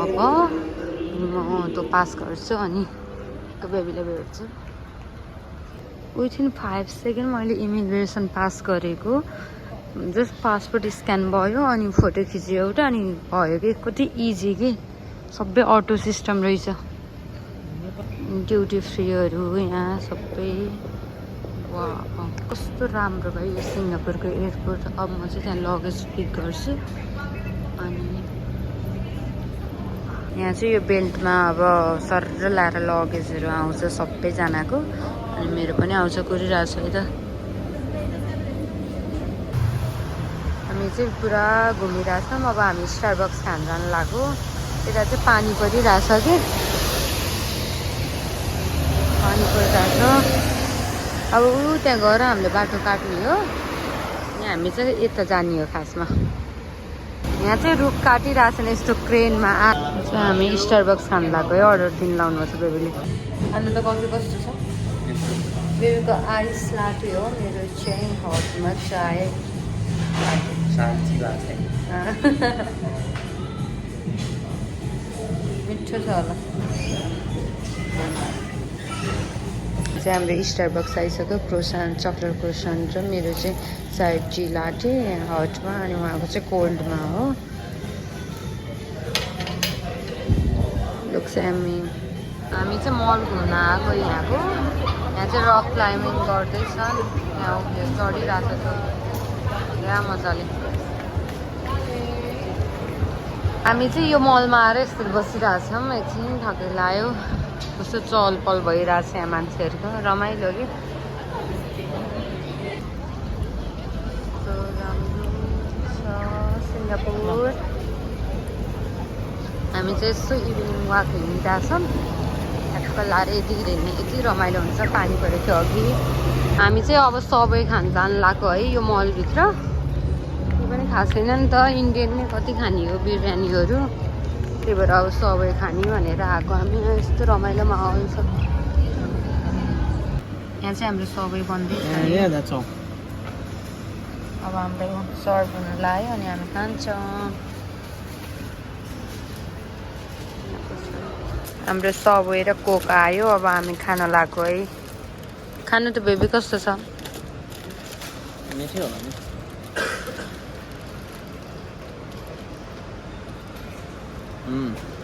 अब म त्यो पास गर्छु अनि बेबीलाई भेट्छु। विथिन 5 सेकेन्ड मैले इमिग्रेसन पास गरेको। जस्ट पासपोर्ट स्क्यान भयो अनि फोटो खिच्यो एउटा अनि भयो कि कति इजी कि सबै अटो सिस्टम रहेछ। ड्युटी फ्रीहरू यहाँ सबै। वा कस्तो राम्रो भयो यो सिङ्गापुरको एयरपोर्ट। अब म चाहिँ त्यहाँ लगेज पिक गर्छु अनि यहाँ चाहिँ यो बेल्टमा अब सर लाएर लगेजहरू आउँछ सबैजनाको अनि मेरो पनि आउँछ कुरिरहेको छ है त। हामी चाहिँ पुरा घुमिरहेछौँ। अब हामी स्टारबक्स खान जानु लाग्यो। यता चाहिँ पानी परिरहेछ कि पानी परिरहेछ। अब त्यहाँ गएर हामीले बाटो काट्ने हो अनि हामी चाहिँ यता जाने हो खासमा। यहाँ चाहिँ रुख काटिरहेछ नि यस्तो क्रेनमा हामी स्टारबक्स खानु लाग्यो है। अर्डर दिन लाउनुपर्छ बेबीले। अन्त त कफी कस्तो छ? बेबीको आइस लाटे हो, मेरो चाहिँ हटमा चाय मिठो छ होला। चाहिँ हाम्रो स्टारबक्स आइसक्यो। क्रोसान चकलेट क्रोसान र मेरो चाहिँ साइड टी लाटे हटमा अनि उहाँको चाहिँ कोल्डमा हो। लुक्स हामी चाहिँ मल घुम्न आएको यहाँको। यहाँ चाहिँ रक क्लाइम्बिङ गर्दैछ। यहाँ उयो चढिरहेको छ यहाँ मजाले। हामी चाहिँ यो मलमा आएर यस्तो बसिरहेछौँ। एकछिन थकै लाग्यो। कस्तो चहल पहल भइरहेछ यहाँ मान्छेहरूको रमाइलो कि। राम्रो छ सिङ्गापुर। हामी चाहिँ यसो इभिनिङ वाक हिँडिरहेछौँ। आजकल लाएर यति हिँड्ने यति रमाइलो हुन्छ। पानी परेको थियो अघि। हामी चाहिँ अब सबै खान जानु लाग्यो है यो मलभित्र। त्यो पनि खास छैन नि त इन्डियन नै कति खाने हो बिरयानीहरू। त्यही भएर अब सबै खाने भनेर आएको हामी। यस्तो रमाइलो माहौल छ। यहाँ चाहिँ हाम्रो सबै बन्दैछ। अब हाम्रो सर्भ हुन लाग्यो अनि हामी खान्छौँ। हाम्रो सबवे र कोक आयो। अब हामी खान लाग्यो है। खानु त बेबी कस्तो छ? मिठो होला नि।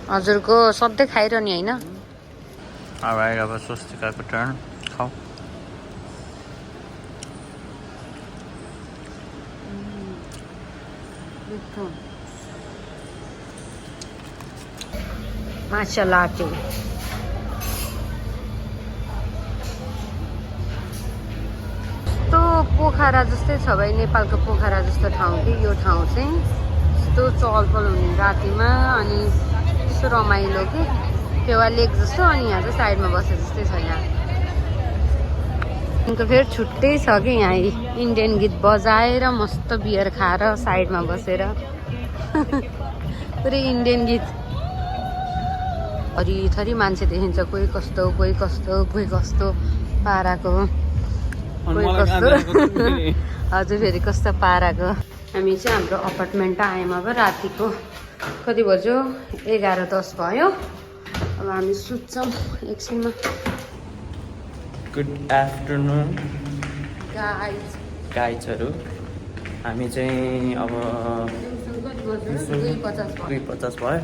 हजुरको सधैँ खाइरहने होइन? अब आएर अब स्वस्तिकाको टर्न खाऊ। माछा लाटे यस्तो पोखरा जस्तै छ भाइ। नेपालको पोखरा जस्तो ठाउँ कि यो ठाउँ चाहिँ यस्तो चहलपहल हुने रातिमा अनि यस्तो रमाइलो कि फेवा लेक जस्तो। अनि यहाँ चाहिँ साइडमा बसे जस्तै छ। यहाँ अन्त फेरि छुट्टै छ कि यहाँ इन्डियन गीत बजाएर मस्त बियर खाएर साइडमा बसेर पुरै इन्डियन गीत। थरी मान्छे देखिन्छ। कोही कस्तो कोही कस्तो कोही कस्तो पाराको कोही कस्तो हजुर फेरि कस्तो पाराको। हामी चाहिँ हाम्रो अपार्टमेन्ट आयौँ। अब रातिको कति बज्यो? 11:10 भयो। अब हामी सुत्छौँ एकछिनमा। गुड आफ्टरनुन गाइजहरू। हामी चाहिँ अब 2:50 भयो।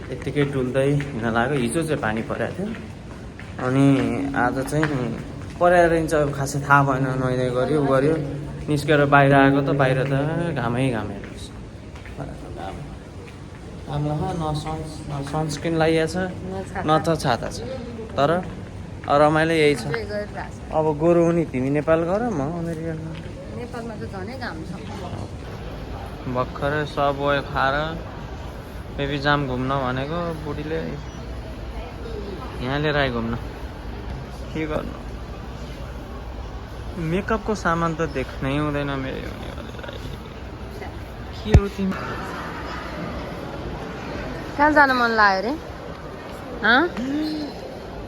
यत्तिकै डुल्दै हिँड्न लाग्यो। हिजो चाहिँ पानी परेको थियो अनि आज चाहिँ परेर रहन्छ। खासै थाहा भएन। नुहाइधुवाइ गऱ्यो गऱ्यो निस्केर बाहिर आएको त बाहिर त घामै रहेछ। न सनस्क्रिन लगाइएको छ न त छाता छ। तर रमाइलो यही छ। अब गोरु हुने तिमी नेपाल गर म अमेरिका गएर। नेपालमा त झनै घाम छ। भर्खरै सबवे खाएर बेबी जाम घुम्न भनेको बुढीले यहाँ लिएर आयो घुम्न। के गर्नु? मेकअपको सामान त देख्नै हुँदैन मेरो हुनेवालीलाई। के हो तिमी? कहाँ जान मन लाग्यो रे?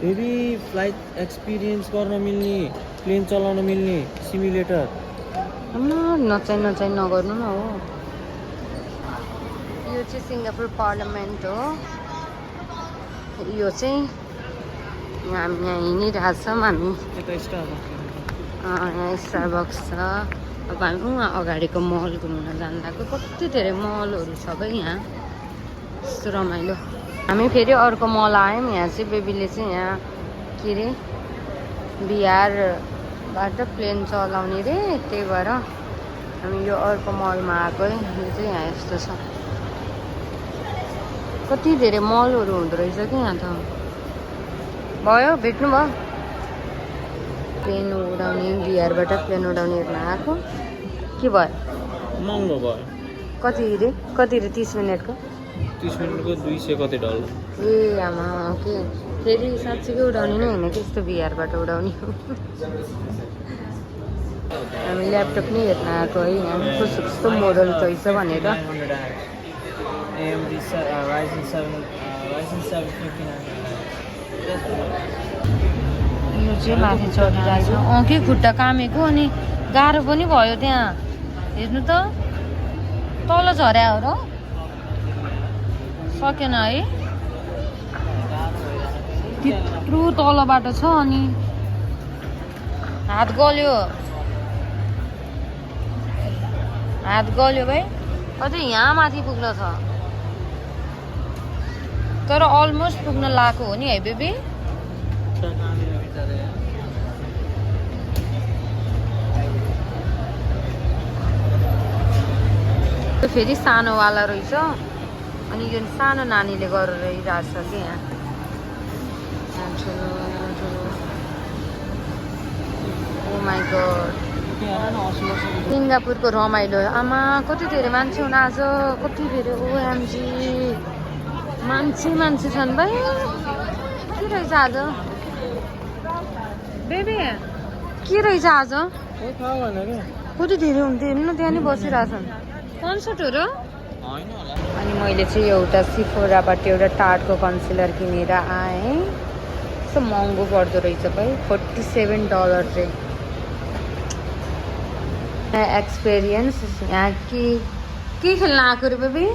बेबी फ्लाइट एक्सपिरियन्स गर्न मिल्ने, प्लेन चलाउन मिल्ने सिमुलेटर। नचाइ नगर्नु न हो। यो चाहिँ सिङ्गापुर पार्लियामेन्ट हो। यो चाहिँ हामी यहाँ हिँडिरहेछौँ हामी यहाँ स्टारबक्स छ अब हामी उहाँ अगाडिको मल घुम्न जाँदाको कति धेरै मलहरू छ क्या यहाँ यस्तो रमाइलो हामी फेरि अर्को मल आयौँ यहाँ चाहिँ बेबीले चाहिँ यहाँ के अरे बिहारबाट प्लेन चलाउने रे त्यही भएर हामी यो अर्को मलमा आएको है यो चाहिँ यहाँ यस्तो छ कति धेरै मलहरू हुँदो रहेछ कि यहाँ त भयो भेट्नु भयो प्लेन उडाउने बिहारबाट प्लेन उडाउने हेर्न आएको के भयो महँगो भयो कति रे 30 मिनटको 30 मिनटको 200 कति डलर ए आमा के फेरि साँच्चीकै उडाउने नै होइन कि यस्तो बिहारबाट उडाउने हो हामी ल्यापटप नै हेर्न आएको है यहाँ कस्तो कस्तो मोडल रहेछ भनेर AMD Ryzen 7 यो चाहिँ माथि चढिरहेको छ के खुट्टा कामेको अनि गाह्रो पनि भयो त्यहाँ हेर्नु त तल झर्या हो र सकेन है त्यत्रो तलबाट छ अनि हात गल्यो भाइ अझै यहाँ माथि पुग्न छ तर अलमोस्ट पुग्न लागेको हो नि है बेबी फेरि सानोवाला रहेछ अनि यो सानो नानीले गरिरहेको छ कि यहाँ ओ माई गॉड सिङ्गापुरको रमाइलो आमा कति धेरै मान्छे हुन आज कति धेरै ओएमजी मान्छे छन् भाइ के रहेछ आज बेबी के रहेछ आज कति धेरै हुन्थ्यो हेर्नु त्यहाँ नि बसिरहेछन् कन्सर्ट हो र अनि मैले चाहिँ एउटा सिफोराबाट एउटा टाटको कन्सिलर किनेर आएँ कस्तो महँगो पर्दो रहेछ भाइ $47 चाहिँ एक्सपिरियन्स यहाँ के खेल्न आएको रे बेबी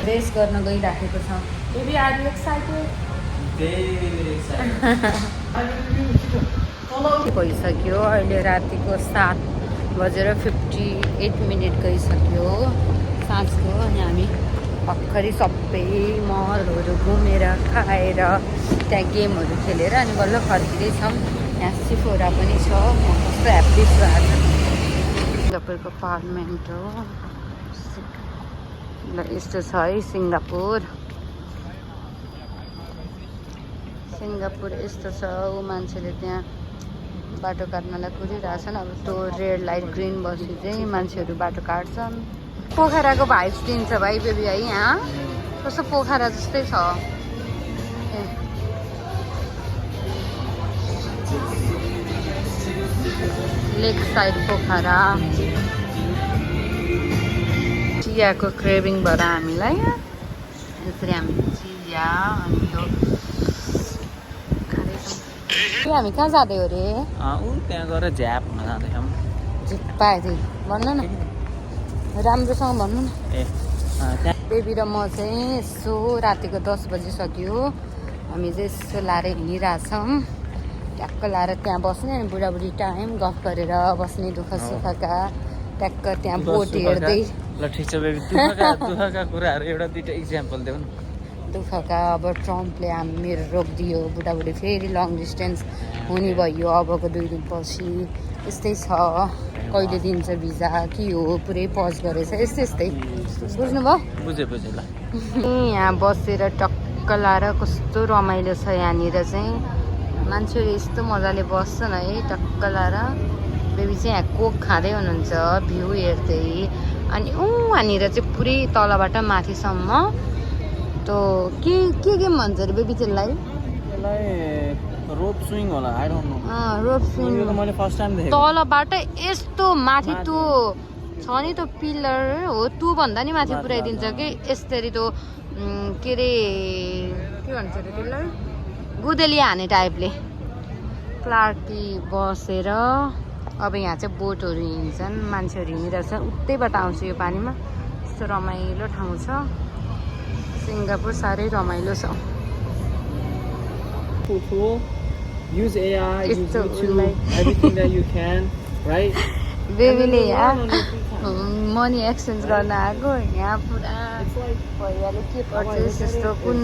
रेस गर्न गइराखेको छ बेबी आर यु एक्साइटेड भइसक्यो अहिले रातिको 7:58 गइसक्यो साँझको अनि हामी भर्खरै सबै मलहरू घुमेर खाएर त्यहाँ गेमहरू खेलेर अनि बल्ल फर्किँदैछौँ यहाँ सिफोरा पनि छ म कस्तो ह्याप्पी छु आज सिङ्गापुरको पार्लियामेन्ट हो ल यस्तो छ है सिङ्गापुर यस्तो छ ऊ मान्छेले त्यहाँ बाटो काट्नलाई कुदिरहेछन् अब त्यो रेड लाइट ग्रिन बसी चाहिँ मान्छेहरू बाटो काट्छन् पोखराको भाइब्स दिन्छ भाइ बेबी है यहाँ कस्तो पोखरा जस्तै छ लेक साइड पोखरा चियाको क्रेभिङ भएर हामीलाई त्यसरी हामी चिया अनि यो खाँदैछौँ हामी कहाँ जाँदै हो रे त्यहाँ गएर झ्याप हुन जाँदैछौँ झिप्पाए थिएँ भन्नु न राम्रोसँग भन्नु न बेबी र म चाहिँ यसो रातिको 10 बजिसक्यो हामी चाहिँ यसो लाएर हिँडिरहेछौँ ट्याक्क लाएर त्यहाँ बस्ने अनि बुढाबुढी टाइम गफ गरेर बस्ने दुःख सुखका ट्याक्क त्यहाँ बोट हेर्दै ल ठिक छ बेबी दुःखका कुराहरू एउटा दुईटा इक्जाम्पल देऊ न दुःखका अब ट्रम्पले मेरो रोकिदियो बुढाबुढी फेरि लङ डिस्टेन्स हुने भयो अबको 2 दिनपछि यस्तै छ कहिले दिन्छ भिजा के हो पुरै पज गरेछ यस्तै बुझ्नुभयो बुझेँ ल यहाँ बसेर टक्क लाएर कस्तो रमाइलो छ यहाँनिर चाहिँ मान्छेहरू यस्तो मजाले बस्छन् है टक्क लाएर बेबी चाहिँ यहाँ कोक खाँदै हुनुहुन्छ भ्यू हेर्दै अनि वहाँनिर चाहिँ पुरै तलबाट माथिसम्म त्यो के गेम भन्छ अरे बेबी त्यसलाई रोप स्विङ होला I don't know rope swing मैले फर्स्ट टाइम देखेँ तलबाट यस्तो माथि त्यो छ नि त्यो पिलर हो त्यो भन्दा नि माथि पुऱ्याइदिन्छ कि यसरी त्यो के अरे के भन्छ अरे त्यसलाई गुदेली हाने टाइपले क्लार्की बसेर अब यहाँ चाहिँ बोटहरू हिँड्छन्, मान्छेहरू हिँडिरहेछन्। उतैबाट आउँछ यो पानीमा। यस्तो रमाइलो ठाउँ छ सिङ्गापुर, साह्रै रमाइलो छ। Cool. Use AI, It's use so YouTube, like- everything that you can, right? बेबीले And then यहाँ learn on your free time. Money exchange गर्न आएको। यहाँ पुरा It's like भैयाले के How I purchase look at यस्तो it कुन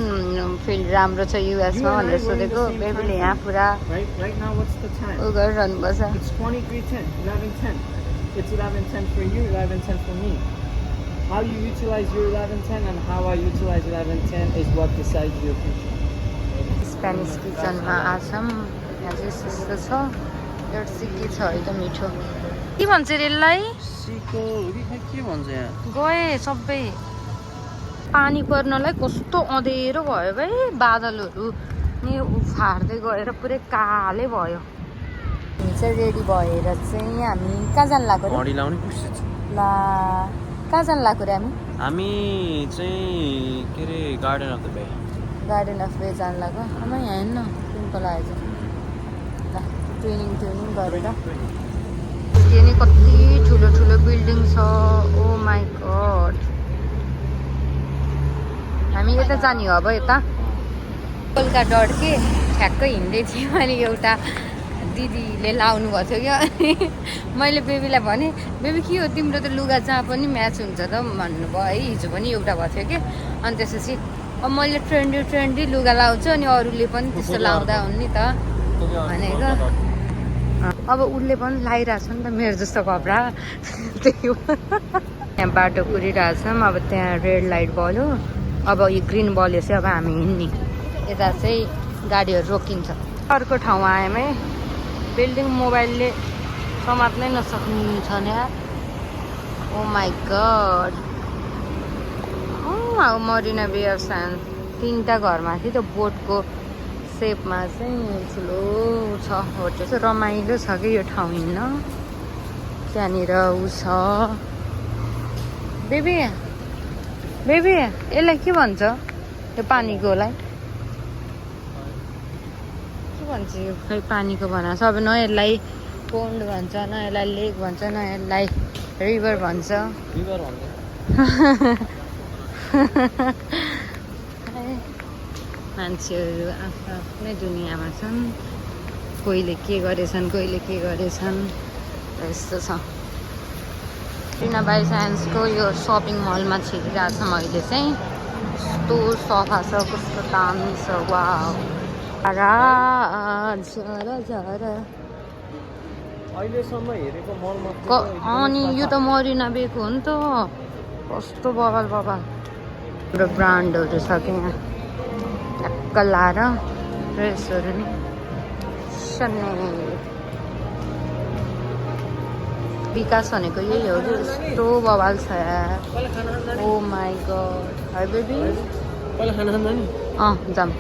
फिल्ड राम्रो छ युएसमा You and I भनेर were in the सोधेको। same बेबीले time यहाँ zone. पुरा right now what's the time? उ गरिरहनुपर्छ। It's 23:10, 11:10. It's 11:10 for you, 11:10 for me. How you utilize your 11:10 and how I utilize 11:10 is what decides your future. Spanish किचनमा आछौँ। यहाँ चाहिँ यस्तो छ। एउटा सिक्की छ है त मिठो। के भन्छ रे यसलाई? सिको के भन्छ यहाँ? गए सबै पानी पर्नलाई कस्तो अँधेरो भयो भाइ। बादलहरू नि फार्दै गएर पुरै कालै भयो। हामी चाहिँ रेडी भएर चाहिँ हामी कहाँ जानु लाग्यो रे? घडी लाउने कोसिस छ। ला कहाँ जानु लाग्यो रे हामी? हामी चाहिँ के अरे गार्डन अफ द बे। गार्डन अफ वे जानु लाग्यो। अब यहाँ हेर्न पिम्पल आएछ। ल ट्रेनिङ गरेर के नि कति ठुलो ठुलो बिल्डिङ छ। ओ माई गड। हामी यता जाने हो अब। यता कोलका डट के ठ्याक्कै हिँड्दै थियौँ अनि एउटा दिदीले लाउनु भएको थियो क्या। अनि मैले बेबीलाई भनेँ बेबी के हो तिम्रो त लुगा जहाँ पनि म्याच हुन्छ त भन्नुभयो है। हिजो पनि एउटा भएको थियो कि। अनि त्यसपछि अब मैले ट्रेन्डी लुगा लाउँछु अनि अरूले पनि त्यस्तो लाउँदा हुन् नि त भनेको। अब उसले पनि लगाइरहेछ नि त मेरो जस्तो कपडा। त्यही हो। यहाँ बाटो कुरिरहेछौँ। अब त्यहाँ रेड लाइट बल्यो। अब यो ग्रिन बल्यो चाहिँ अब हामी हिँड्ने। यता चाहिँ गाडीहरू रोकिन्छ। अर्को ठाउँ आयौँ है। बिल्डिङ मोबाइलले समात्नै नसक्ने छ नि। ओ माई गड। अब मरिना बे अफ स्यान्ड्स 3टा घरमाथि त्यो बोटको सेपमा चाहिँ ठुलो छ होटल चाहिँ। रमाइलो छ कि यो ठाउँ हिँड्न। त्यहाँनिर ऊ छ। बेबी यसलाई के भन्छ यो पानीकोलाई? के भन्छ यो खै पानीको बनाएको छ। अब न यसलाई पोन्ड भन्छ, न यसलाई लेक भन्छ, न यसलाई रिभर भन्छ। रिभर भन्छ। मान्छेहरू आफ्नै दुनियाँमा छन्। कोहीले के गरेछन् यस्तो छ। मरिना बाई स्यान्ड्सको यो सपिङ मलमा छिरिरहेको छ। मैले चाहिँ कस्तो सफा छ, कस्तो दामी छ। वाउ अहिलेसम्म हेरेको मलमा अनि यो त मरिना बेको हो नि त। कस्तो बबाल हाम्रो ब्रान्डहरू छ कि यहाँ। ट्याक्क लाएर ड्रेसहरू नि सन्ने। विकास भनेको यही हो कि यस्तो बबाल छ यार। ओ माई गड। है बेबी पहिला खाना खाँदा नि जाम।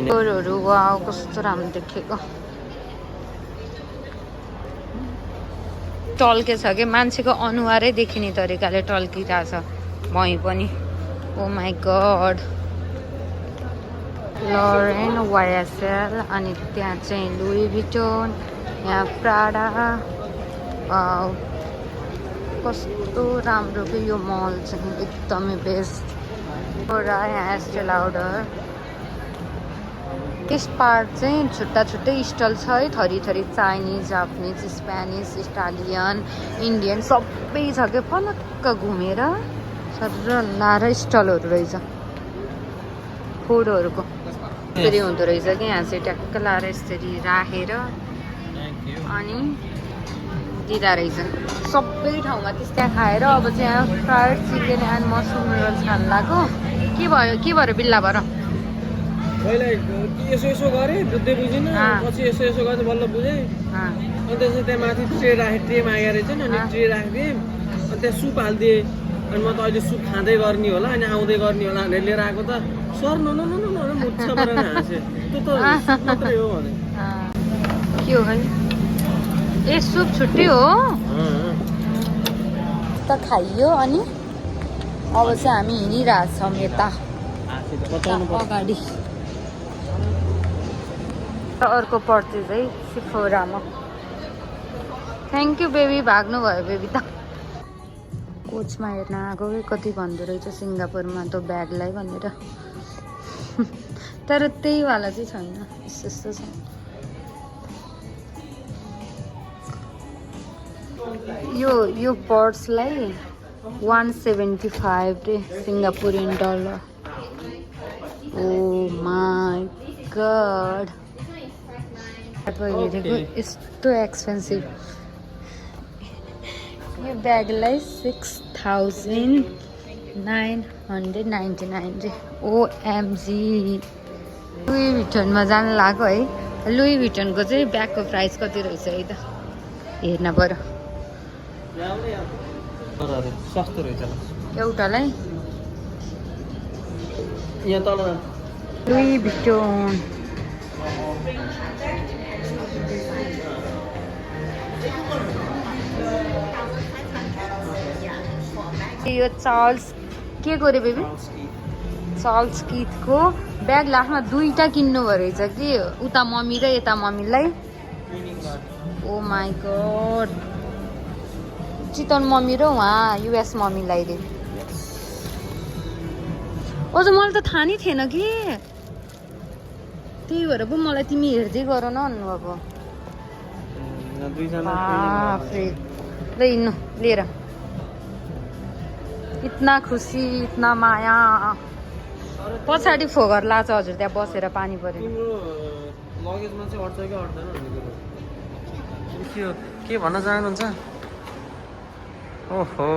फोटोहरू वाउ कस्तो राम्रो देखेको। टल्के छ कि मान्छेको अनुहारै देखिने तरिकाले टल्किरहेछ भुइँ पनि। ओ माई गड। लरेन YSL अनि त्यहाँ चाहिँ लुई भिटोन, यहाँ प्राडा। कस्तो राम्रो कि यो मल चाहिँ एकदमै बेस्ट। एउटा यहाँ एस्टे लाउडर। यस पार्ट चाहिँ छुट्टै स्टल छ है। थरी Chinese, Japanese, Spanish, Italian, Indian सबै छ क्या। पलक्क घुमेर सर लाएर स्टलहरू रहेछ फुडहरूको। यसरी हुँदो रहेछ कि यहाँ चाहिँ ट्याक्क लाएर यसरी राखेर अनि दिँदा रहेछ सबै ठाउँमा। त्यस्तै खाएर अब चाहिँ यहाँ fried chicken and mushroom rolls खानु लाग्यो। के भयो बिल्ला भएर? पहिला यसो गरेँ बुझ्दै बुझिनँ। पछि यसो गर्दै बल्ल बुझेँ। अनि त्यसपछि त्यहाँ माथि ट्रे मागेर रहेछ नि। अनि ट्रे राखिदिएँ। अनि त्यहाँ सुप हालिदिएँ। अनि म त अहिले सुप खाँदै गर्ने होला अनि आउँदै गर्ने होला भनेर लिएर आएको त सर न मुच्छा बनाएर हाँसेँ। त्यो त मात्रै हो भने के हो है? ए सुप छुट्टै हो त खाइयो। अनि अब चाहिँ हामी हिँडिरहेछौँ यता अगाडि। अर्को पर्चेज है सिफोरामा। थ्याङ्क यू बेबी, भाग्नु भयो बेबी त। कोचमा हेर्न आएको कति भन्दो रहेछ सिङ्गापुरमा त ब्यागलाई भनेर, तर त्यही वाला चाहिँ छैन, यस्तो छ। यो पर्सलाई 175 रे सिङ्गापुरियन डलर। ओ माई गड, हेरेको यस्तो एक्सपेन्सिभ। यो ब्यागलाई 6999 रे। ओएमजी, लुई भिटनमा जानु लाग्यो है। लुई भिटनको चाहिँ ब्यागको प्राइस कति रहेछ है त हेर्न पर्यो। सस्तो रहेछ एउटालाई यहाँ तल लुई भिटन। यो चार्ल्स के गरे बेबी, चार्ल्स किथको ब्याग लास्टमा दुईटा किन्नुभयो रहेछ कि, उता मम्मी र यता मम्मीलाई। ओ माई गड, चितवन मम्मी र उहाँ युएस मम्मीलाई रे। अझ मलाई त थाहा नै थिएन कि, त्यही भएर पो मलाई तिमी हेर्दै गर न भन्नुभएको। बाफ्रे, ल हिँड्नु लिएर। इतना खुसी, इतना माया। पछाडि फोगर लाछ हजुर, त्यहाँ बसेर पानी पऱ्यो। लगेजमा चाहिँ अट्छ कि अट्दैन के भन्न चाहनुहुन्छ? ओहो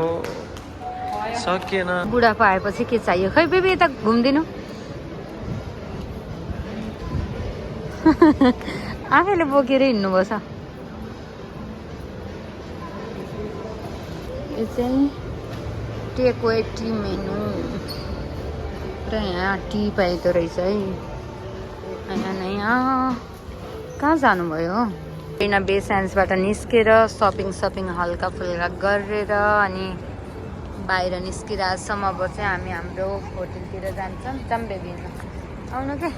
सकिएन। बुढापा आएपछि के चाहियो खै बेबी, यता घुम्दिनु। आफैले बोकेर हिँड्नुभएको छ। यो चाहिँ टेक अवे टी मेनु र यहाँ टी पाइदो रहेछ है। यहाँ कहाँ जानुभयो? मरिना बे स्यान्ड्सबाट निस्केर सपिङ हल्का फुल्का गरेर अनि बाहिर निस्किरहेछौँ। अब चाहिँ हामी हाम्रो होटलतिर जान्छौँ। जाम बेबी आउनु के।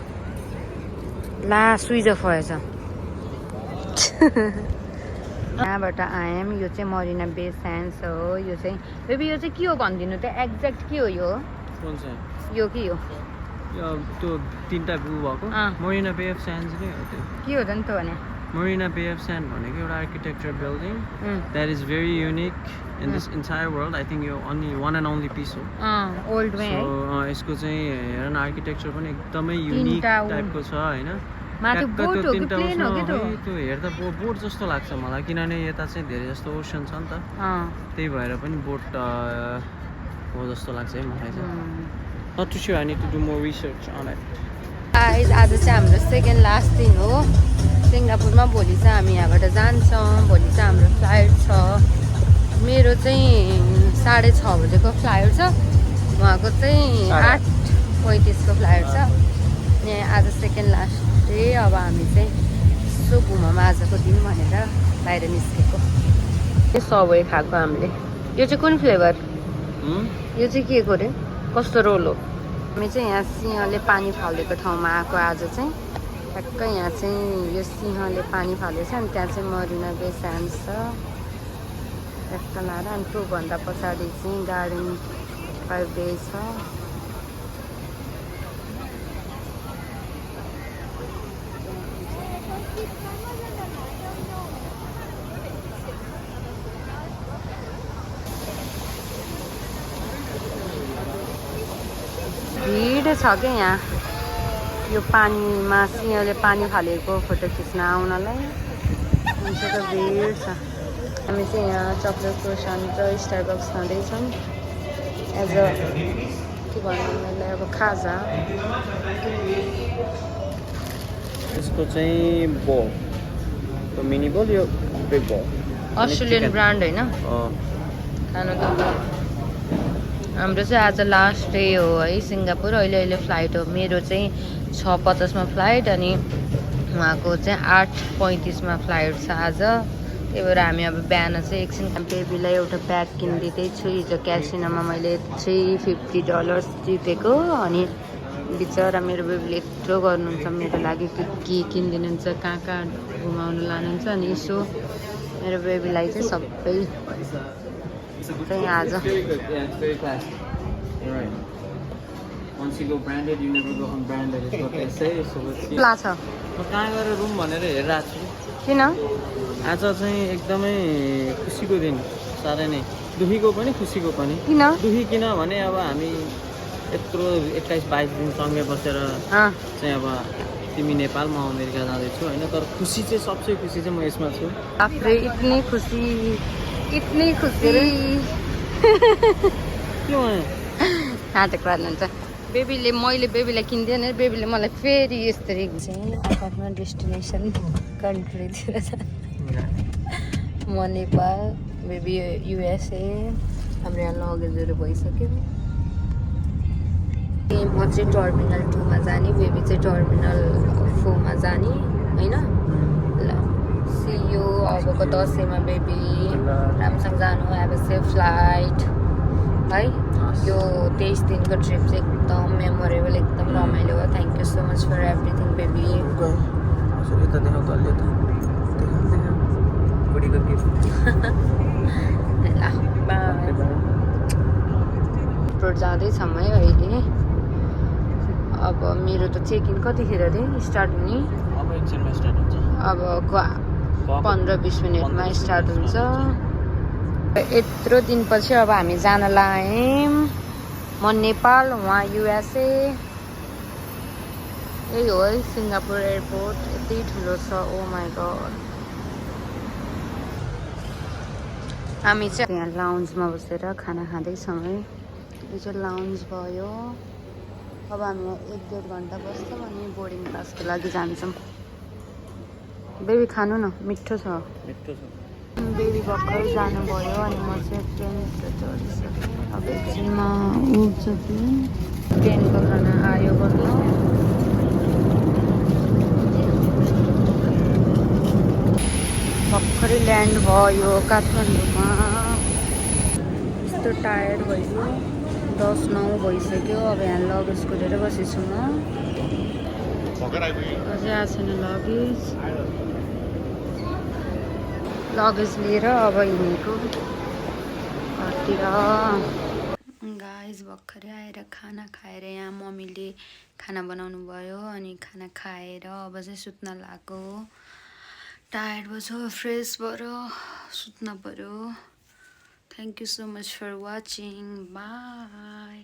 ला स्विच अफ भएछ। यहाँबाट आयौँ। यो चाहिँ मरिना बे स्यान्ड्स हो। यो चाहिँ बेबी यो चाहिँ के हो भनिदिनु त, एक्ज्याक्ट के हो यो? यो के हो? त्यो तिनवटा भ्यू भएको मरिना बे अफ स्यान्ड्स नै हो। त्यो के हो त नि त भने? मरिना बे अफ स्यान्ड भनेको एउटा architecture building that is very unique in this entire world. I think यो only one and only piece हो ओल्डमै है। यसको चाहिँ हेर न आर्किटेक्चर पनि एकदमै युनिक टाइपको छ होइन। त्यो हेर्दा बोट जस्तो लाग्छ मलाई, किनभने यता चाहिँ धेरै जस्तो ओसन छ नि त, त्यही भएर पनि बोट हो जस्तो लाग्छ है मलाई चाहिँ। Not too sure, I need to do more research on it. आज चाहिँ हाम्रो सेकेन्ड लास्ट दिन हो सिङ्गापुरमा। भोलि चाहिँ हामी यहाँबाट जान्छौँ। भोलि चाहिँ हाम्रो फ्लाइट छ। मेरो चाहिँ 6:30 बजेको फ्लाइट छ, उहाँको चाहिँ 8:35 को फ्लाइट छ। अनि आज सेकेन्ड लास्ट डे। अब हामी चाहिँ यसो घुमौँ आजको दिन भनेर बाहिर निस्केको। यो सबवे खाएको हामीले। यो चाहिँ कुन फ्लेभर? यो चाहिँ के को रे, कस्तो रोल हो? हामी चाहिँ यहाँ सिंहले पानी फालेको ठाउँमा आएको आज चाहिँ। ठ्याक्कै यहाँ चाहिँ यो सिंहले पानी फालेछ अनि त्यहाँ चाहिँ मरिना बे स्यान्ड्स छ ट्याक्क लाएर। अनि त्योभन्दा पछाडि चाहिँ गार्डन 5 डेज छ। भिड छ क्या यहाँ यो पानीमा सिंहले पानी फालेको फोटो खिच्न आउनलाई। हुन्छ त भिड छ। हामी चाहिँ यहाँ चक्लेट क्रोसन्ट र स्टारबक्स खाँदैछौँ एज अ के भन्नु यसलाई अब खाजा। यसको चाहिँ बल, त्यो मिनी बल, यो बिग बल अस्ट्रेलियन ब्रान्ड होइन खानु त। हाम्रो चाहिँ आज लास्ट डे हो है सिङ्गापुर। अहिले फ्लाइट हो। मेरो चाहिँ 6:50 फ्लाइट अनि उहाँको चाहिँ 8:35 फ्लाइट छ आज। त्यही भएर हामी अब बिहान चाहिँ एकछिन बेबीलाई एउटा ब्याग किनिदिँदैछु। हिजो क्यासिनोमा मैले $350 जितेको। अनि बिचरा मेरो बेबीले यत्रो गर्नुहुन्छ मेरो लागि, के किनिदिनुहुन्छ, कहाँ घुमाउनु लानुहुन्छ। अनि यसो मेरो बेबीलाई चाहिँ सबै चाहिँ आज Once you go branded, you never go unbranded is what they say. So let's see. लाग्छ म कहाँ गएर रुम भनेर हेरिरहेको छु किन आज चाहिँ एकदमै खुसीको दिन साह्रै नै दुखीको पनि खुसीको पनि किन दुखी किन भने अब हामी यत्रो 21-22 दिन सँगै बसेर चाहिँ अब तिमी नेपाल म अमेरिका जाँदैछु होइन तर खुसी चाहिँ सबसे खुसी चाहिँ म यसमा छु आफ्रे इतनी खुसी के भयो नाटक गर्नुहुन्छ बेबीले मैले बेबीलाई किनिदिएन बेबीले मलाई फेरि यसरी चाहिँ आफ्नो डेस्टिनेसन कन्ट्रीतिर म नेपाल बेबी युएसए हाम्रो यहाँ लगेजहरू भइसक्यो म चाहिँ टर्मिनल 2 मा जाने बेबी चाहिँ टर्मिनल 4 मा जाने होइन ल सी यू अबको दसैँमा बेबी राम्रोसँग जानु हेभ अ सेफ फ्लाइट है यो 23 दिनको ट्रिप चाहिँ एकदम मेमोरेबल एकदम रमाइलो हो thank you so much for everything baby ल जाँदैछौँ है अहिले अब मेरो त चेक इन कतिखेर अरे स्टार्ट हुने अब एकछिनमा स्टार्ट हुन्छ अब 15-20 मिनटमा स्टार्ट हुन्छ यत्रो दिनपछि अब हामी जान लाग्यौँ म नेपाल उहाँ युएसए यही हो है सिङ्गापुर एयरपोर्ट यति ठुलो छ ओ माई गड हामी चाहिँ यहाँ लाउन्जमा बसेर खाना खाँदैछौँ है यो चाहिँ लाउन्ज भयो अब हामी यहाँ 1-1.5 घन्टा बस्छौँ अनि बोर्डिङ क्लासको लागि जान्छौँ बेबी खानु न मिठो छ बेबी भर्खरै जानुभयो अनि म चाहिँ ट्रेनतिर चढिसकेँ अब एकछिनमा उठ्छ ट्रेनको खाना आयो बल्ल भर्खरै ल्यान्ड भयो काठमाडौँमा यस्तो टायर्ड भइसक्यो 10-9 भइसक्यो अब यहाँ लगेज कुरेर बसेछु म अझै आएको छैन लगेज लिएर अब हिँडेको घरतिर गाइस भर्खरै आएर खाना खाएर यहाँ मम्मीले खाना बनाउनु भयो अनि खाना खाएर अब चाहिँ सुत्न लाग्यो टायर्ड भयो फ्रेस भएर सुत्न पर्यो thank you so much for watching by